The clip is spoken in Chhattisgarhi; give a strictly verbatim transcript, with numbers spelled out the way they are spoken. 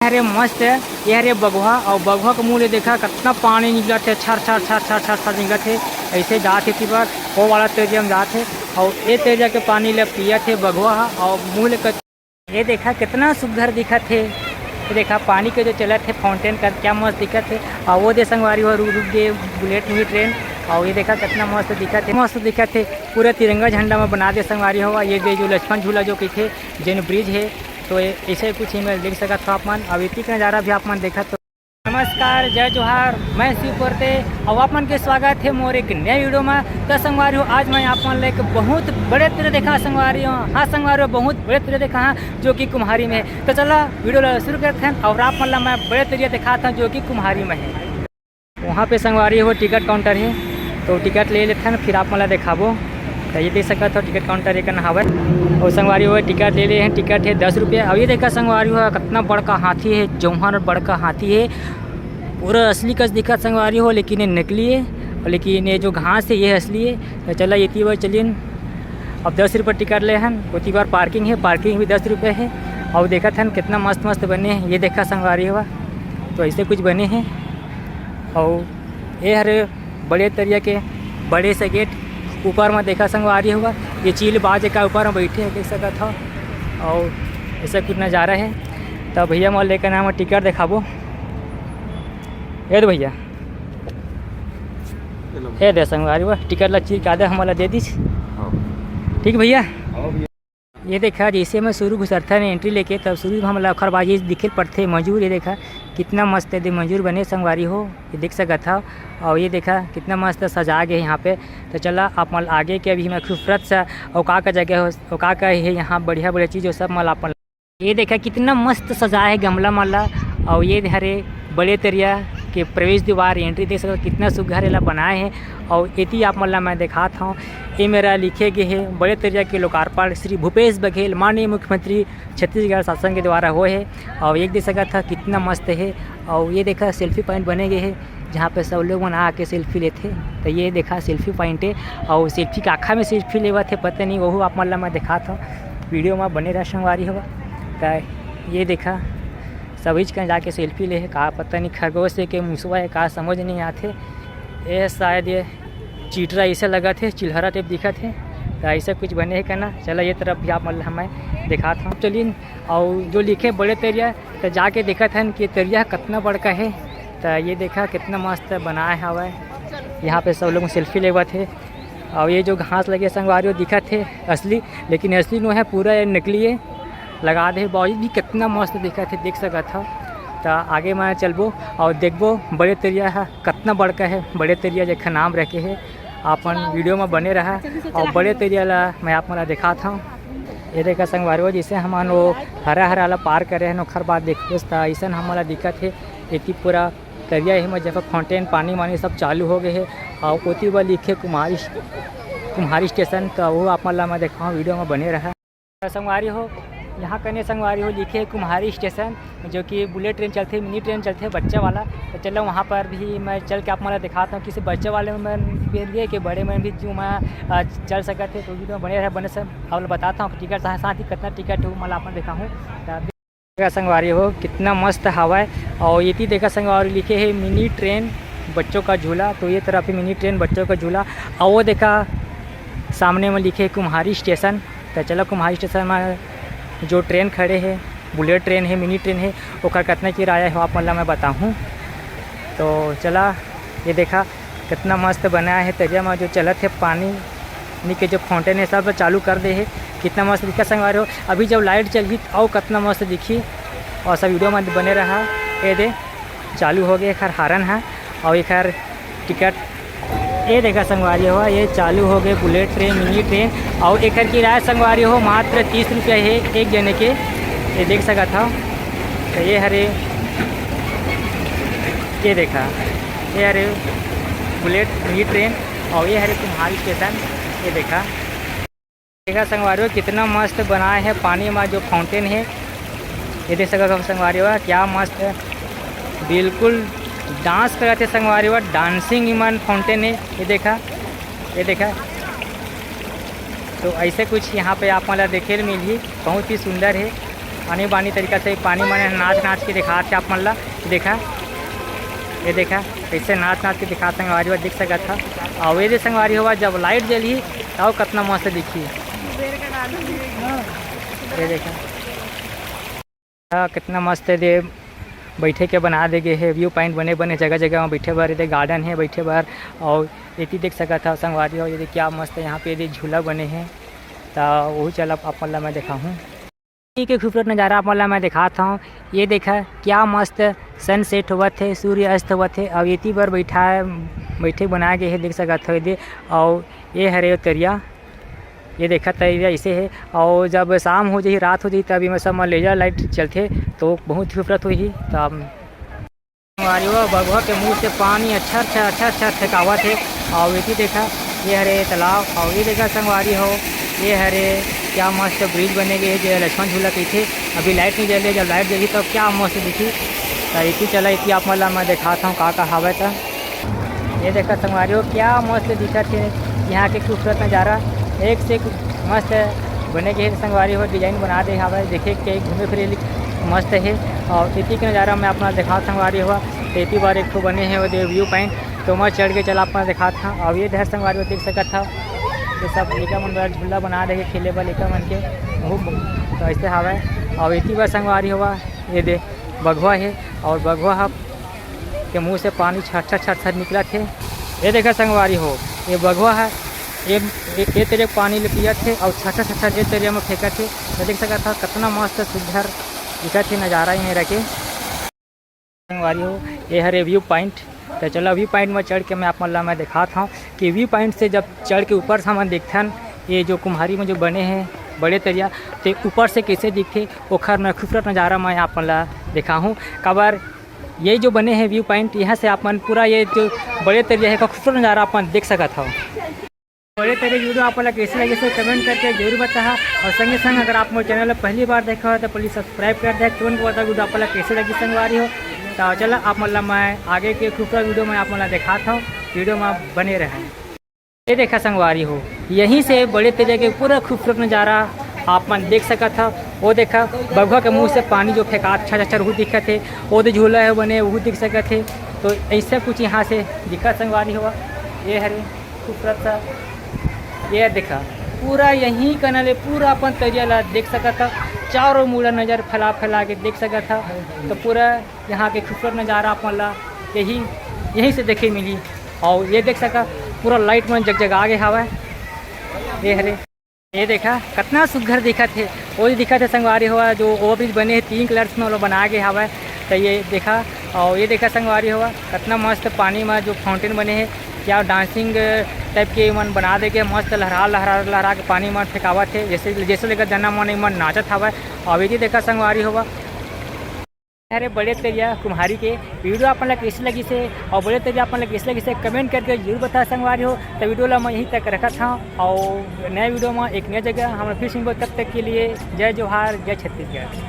हरे मस्त है, ये हरे बघवा, और बघवा के मुँह ले देखा कितना पानी निकलत हे, छर छर छर छर छर छर निकलत हे। ऐसे जात हे तिबर, वो वाला तरिया में जात हे, और ये तरिया के पानी ले पियत हे बघवा ह, और मुँह ले कत-, ये देखा कितना सुघर दिखत हे। ये देखा पानी के जो चलत हे फाउंटेन का, क्या मस्त दिखत हे। और वो दे संगवारी हो, रुक रुक दे, बुलेट मिनी ट्रेन, और ये देखा कितना मस्त दिखत हे, मस्त दिखत हे। पूरा तिरंगा झंडा में बना दे संगवारी हो। ये दे जो लक्ष्मण झूला जो कहिथे, जेन ब्रिज हे, तो ये ऐसे कुछ ही में देख सकत हो आप मन। अब इतनी का नज़ारा भी आप मन देखत हो। नमस्कार, जय जोहार, मैं शिव पोरते, और आप मन के स्वागत हे मोर एक नए वीडियो में। तो संगवारी हो, आज मैं आप मन ले एक बहुत बड़े तरिया देखा संगवारी हो। हाँ संगवारी हो, बहुत बड़े तरिया देखा हाँ, जो कि कुम्हारी में हे। तो चला वीडियो ला शुरू करते हैं, और आप मन ला मैं बड़े तरिया दिखाता हूँ जो कि कुम्हारी में हे। वहाँ पे संगवारी हो टिकट काउंटर हे, तो टिकट ले लेथन, फिर आप मन ला देखाबो। तो ये देख सकत हो टिकट काउंटर एक हवय, और संगवारी हो टिकट ले ले हैं, टिकट हे दस रुपया। और ये देखा संगवारी हो कितना बड़का हाथी हे, जौहर बड़का हाथी हे, पूरा असली कस दिखत संगवारी हो, लेकिन ये नकली हे, और लेकिन ये जो घास हे ये असली हे। तो चला ये ती बार चलिन, अब दस रुपये टिकट ले हन, ओती बार पार्किंग हे, पार्किंग भी दस रुपये हे। और देखत हन कितना मस्त मस्त बने हे, ये देखा संगवारी हो, तो ऐसे कुछ बने हे। और ये हरे बड़े तरिया के बड़े से गेट, ऊपर में देखा संगवारी हो, ये चील बाज का ऊपर में बैठे हे, देख सकत हो। और ऐसा कुछ नज़ारा हे। तो भैया मोला लेकर नाम टिकट देखाबो, ये दे भैया, ये दे संगवारी हो, टिकट ला चीर के आदे हमला दे दीस। हाँ। ठीक भैया। ये देखा, जैसे मैं शुरू घुसरथन एंट्री लेके, तब शुरू में हमला ओखर बाद ये दिखे पड़थे मजूर। ये देखा, कितना मस्त दे मजूर बने संगवारी हो, ये देख सकत हव। और ये देखा, कितना मस्त सजा गे हे यहाँ पे। तो चला, आप मन आगे के अभी मैं खूबसूरत सा अउ का का जगह हो, अउ का का हे यहाँ बढ़िया बढ़िया चीज़ हो, सब मन ला आप मन। ये देखा, कितना मस्त सजा हे गमला मन ला। और ये हरे बड़े तरिया के प्रवेश द्वार, एंट्री देख सकत, कितना सुघर एला बनाए हे। और एती आप मन ला मैं देखात हव, ए मेरा लिखे गे हे बड़े तरिया के लोकार्पण श्री भूपेश बघेल, माननीय मुख्यमंत्री छत्तीसगढ़ शासन के द्वारा होए हे। और एक देख सकत ह कितना मस्त हे। और ये देखा सेल्फी पॉइंट बने गे हे, जहाँ पे सब लोग मन आके सेल्फी लेथे। तो ये देखा सेल्फी पॉइंट हे, और सेल्फी काखा में सेल्फी लेवत हे पता नहीं, वहू आप मन ला मैं देखात हव, वीडियो में बने रह संगवारी हो। तो ये देखा सबीच कन जाके सेल्फी ले हे, का पता नहीं खरगोश हे के मुसवा हे, का समझ नहीं आथे। ये शायद ये चीटरा ऐसे लगत हे, चिल्हरा टाइप दिखत हे, तो ऐसे कुछ बने हे का ना। चला ये तरफ भी आप मन ला मैं देखात हव, चलिन। और जो लिखे बड़े तरिया, तो जाके देखत हन कि तरिया कतना बड़का हे। तो ये देखा कितना मस्त बनाए हवय, यहाँ पे सब लोग सेल्फी लेवत हे। और ये जो घास लगे संगवारी, वो दिखत हे असली, लेकिन असली नो हे, पूरा ये नकली हे। लगा दे बाउजी भी कितना मस्त दिखत हे, देख सकत हव। त आगे मैं चलबो और देखबो बड़े तरिया ह कतना बड़का हे। बड़े तरिया जेखर नाम रखे हे, आपन वीडियो में बने रहा। और बड़े तरिया ला मैं आप मन ला देखात हव। ये देखा संगवारी हो, जैसे हमन वो हरा हरा ला पार करे हन, ओखर बाद देखबो त अइसन हमन ला दिखत हे। एती पूरा तरिया हे, एमा जगह फाउंटेन, पानी वानी सब चालू हो गए हे। और ओती बर लिखे कुम्हारी, कुम्हारी स्टेशन, तो वो आप मन ला मैं देखाऊँ, वीडियो में बने रहा। संगवारी हो, यहाँ कने संगवारी हो लिखे हे कुम्हारी स्टेशन, जो कि बुलेट ट्रेन चलथे, मिनी ट्रेन चलथे बच्चा वाला। तो चलो वहाँ पर भी मैं चल के आप मन ला दिखाता हूँ, किसी बच्चा वाले में भी है कि बड़े में भी जो मैं, आ, चल सकत हे। तो वीडियो में बने रहे, बने से आप लोग बताता हूँ टिकट साथ साथ ही कितना टिकट हो, मैं आप मन ला दिखाऊँ। तो देखा संगवारी हो कितना मस्त हवय। और एती देखा संगवारी लिखे हे मिनी ट्रेन बच्चों का झूला, तो ये तरफ ही मिनी ट्रेन बच्चों का झूला। और वो देखा सामने में लिखे हे कुम्हारी स्टेशन। तो चलो कुम्हारी स्टेशन में जो ट्रेन खड़े हे, बुलेट ट्रेन हे, मिनी ट्रेन हे, ओकर कितना किराया हे आप मन ला मैं बताहूँ। तो चला ये देखा कितना मस्त बनाए हे तरिया में जो चलत हे पानी, नी के जो फाउंटेन हे सब चालू कर दे हे। कितना मस्त दिखा संगवारी हो। अभी जब लाइट चलही त अउ कितना मस्त दिखी। और सब वीडियो में बने रहा। ये दे चालू हो गए एखर हारन ह। और एखर टिकट ये देखा संगवारी हो, ये चालू हो गए बुलेट ट्रेन, मिनी ट्रेन। और एखर किराया संगवारी हो मात्र तीस रुपया हे एक जने के। ये देख सकत हव। तो ये हरे, ये देखा, ये हरे बुलेट मिनी ट्रेन। और ये हरे कुम्हारी स्टेशन। ये देखा, देखा संगवारी हो कितना मस्त बनाए हे पानी में जो फाउंटेन हे। ये देख सकत हो संगवारी हो क्या मस्त हे, बिल्कुल डांस करत हे संगवारी हो, डांसिंग इमन फाउंटेन हे। ये देखा, ये देखा, तो ऐसे कुछ यहाँ पे आप मन ला देखे ल मिलही, बहुत ही सुंदर हे। आनी बानी तरीका से पानी मन नाच नाच के दिखात हे आप मन ला। देखा, ये देखा, कैसे नाच नाच के दिखात संगवारी हो, देख सकत हा। अउ ये दे संगवारी हो, जब लाइट जलही, तब कतना मस्त दिखही। ये देखा, हाँ, कितना मस्त हे दे, बैठे के बना दे गे हे, व्यू पॉइंट बने बने जगह जगह में बैठे बर, ये दे गार्डन हे बैठे बर। अउ एती देख सकत हा संगवारी हो, ये दे क्या मस्त हे, यहाँ पे ये दे झूला बने हे, त वही चल आप, आप मन ला मैं दिखाहूँ। के खूबसूरत नज़ारा आप मन ला मैं दिखात हव। ये देखा क्या मस्त सनसेट होवत हे, सूर्य अस्त होवत हे, अउ एती बर बैठा, बैठे बनाए गे हे, देख सकत हव ये दे। अउ ये हरे तरिया, ये देखा तरिया ऐसे हे। अउ जब शाम हो जाही, रात हो जाही, तब एमा सब म लेजर लाइट चलथे, तो बहुत खूबसूरत होही। तब संगवारी हो, बघवा के मुंह से पानी अच्छा अच्छा अच्छा अच्छा फेंकावत हे। अउ एती देखा, ये हरे तालाब, अउ ये देखा संगवारी हो, ये हरे क्या मस्त ब्रिज बने गे हे, जे लक्ष्मण झूला कहिथे। अभी लाइट नहीं जले, जब लाइट जलही तब क्या मस्त दिखी। त एती चला, एती आप मन ला मैं दिखात हूँ का का हावय त। ये देखा संगवारी हो, क्या मस्त दिखत हे यहाँ के खूबसूरत नज़ारा, एक से एक मस्त बने गे हे संगवारी हो, डिजाइन बना दे हावय, देखे के घूमे फिरे ली मस्त हे। अउ एती के नज़ारा मैं आप मन ला दिखात संगवारी हो, एती बर एक ठो बने हे ओदे व्यू पॉइंट, तो मैं चढ़ के चला आप मन ला दिखात हव। अउ ये डहर संगवारी हो देख सकत हव, ये सब लइका मन बर झूला बना दे हे खेले बर लइका मन के, बहुत तो ऐसे हावय। अउ एती बर संगवारी हो, ये दे बघवा हे, अउ बघवा ह के मुंह से पानी छरछर छरछर निकलत हे। ये देखा संगवारी हो, ये बघवा ह, ये, ये, ये तरिया पानी ले पियत हे अउ छरछर छरछर ये तरिया में फेंकत हे। तो देख सकत हा, कितना मस्त सुघर दिखत हे नज़ारा ये मेरा के। संगवारी हो, ये हरे व्यू पॉइंट। तो चलो, व्यू पॉइंट में चढ़ के मैं आप मन ला मैं दिखात हूँ कि व्यू पॉइंट से जब चढ़ के ऊपर से हमन देखथन, ये जो कुम्हारी में जो बने हे बड़े तरिया, ते ऊपर से कैसे दिखथे, ओखर मैं खूबसूरत नज़ारा मैं आप मन ला दिखाहूँ। काबर ये जो बने हे व्यू पॉइंट, यहाँ से आप मन पूरा ये जो बड़े तरिया हे, एकर खूबसूरत नज़ारा आप मन देख सकत हव। बड़े तरिया के वीडियो आप मन ला कैसे लगिस, कमेंट करके जरूर बताहा। अउ संगे संग अगर आप मोर चैनल ला पहली बार देखे हो तो प्लीज सब्सक्राइब कर दे, तुरंत बता वीडियो आप मन ला कैसे लगिस संगवारी हो। तो चला आप मन ला मैं आगे के खूबसूरत वीडियो में आप मन ला दिखात हव, वीडियो में बने रहें। ये देखा संगवारी हो, यहीं से बड़े तरिया के पूरा खूबसूरत नज़ारा आप मन देख सकत हव। वो देखा, बघवा के मुंह से पानी जो फेंकात छरछर, वो दिखत हे। वो दे झूला हे बने, वो दिख सकत हे। तो ऐसा कुछ यहाँ से दिखत संगवारी हो। ये हरे खूबसूरत सा, ये देखा, पूरा यहीं कना ले पूरा अपन तरिया ला देख सकत हव। चारों मुड़ा नज़र फैला फैला के देख सकत हव। तो पूरा यहाँ के खूबसूरत नज़ारा आप मन ला यही, यहीं से देखे मिली। अउ ये देख सका, पूरा लाइट मन जगजगा गे हावय। ये हरे, ये देखा, कितना सुघर दिखत हे। वो दिखत हे संगवारी हो, जो ओवरब्रिज बने हे, तीन कलर्स में ओला बनाए गे हावय। तो ये देखा, अउ ये देखा संगवारी हो, कितना मस्त पानी में जो फाउंटेन बने हे, क्या डांसिंग टाइप के मन बना दे के मस्त लहरा लहरा लहरा के पानी में फेंकावत हे, जैसे, जैसे लगा जना मन मन नाचत हावय। अउ ये देखा संगवारी हो, अरे बड़े तरिया कुम्हारी के वीडियो आप मन ला कैसे लगिस हे, अउ बड़े तरिया आप मन ला कैसे लगिस हे, कमेंट करके जरूर बता संगवारी हो। तो वीडियो ला मैं यहीं तक रखत हूँ, अउ नया वीडियो में एक नया जगह हम फिर से मिलबो। तब तक के लिए जय जोहार, जय छत्तीसगढ़।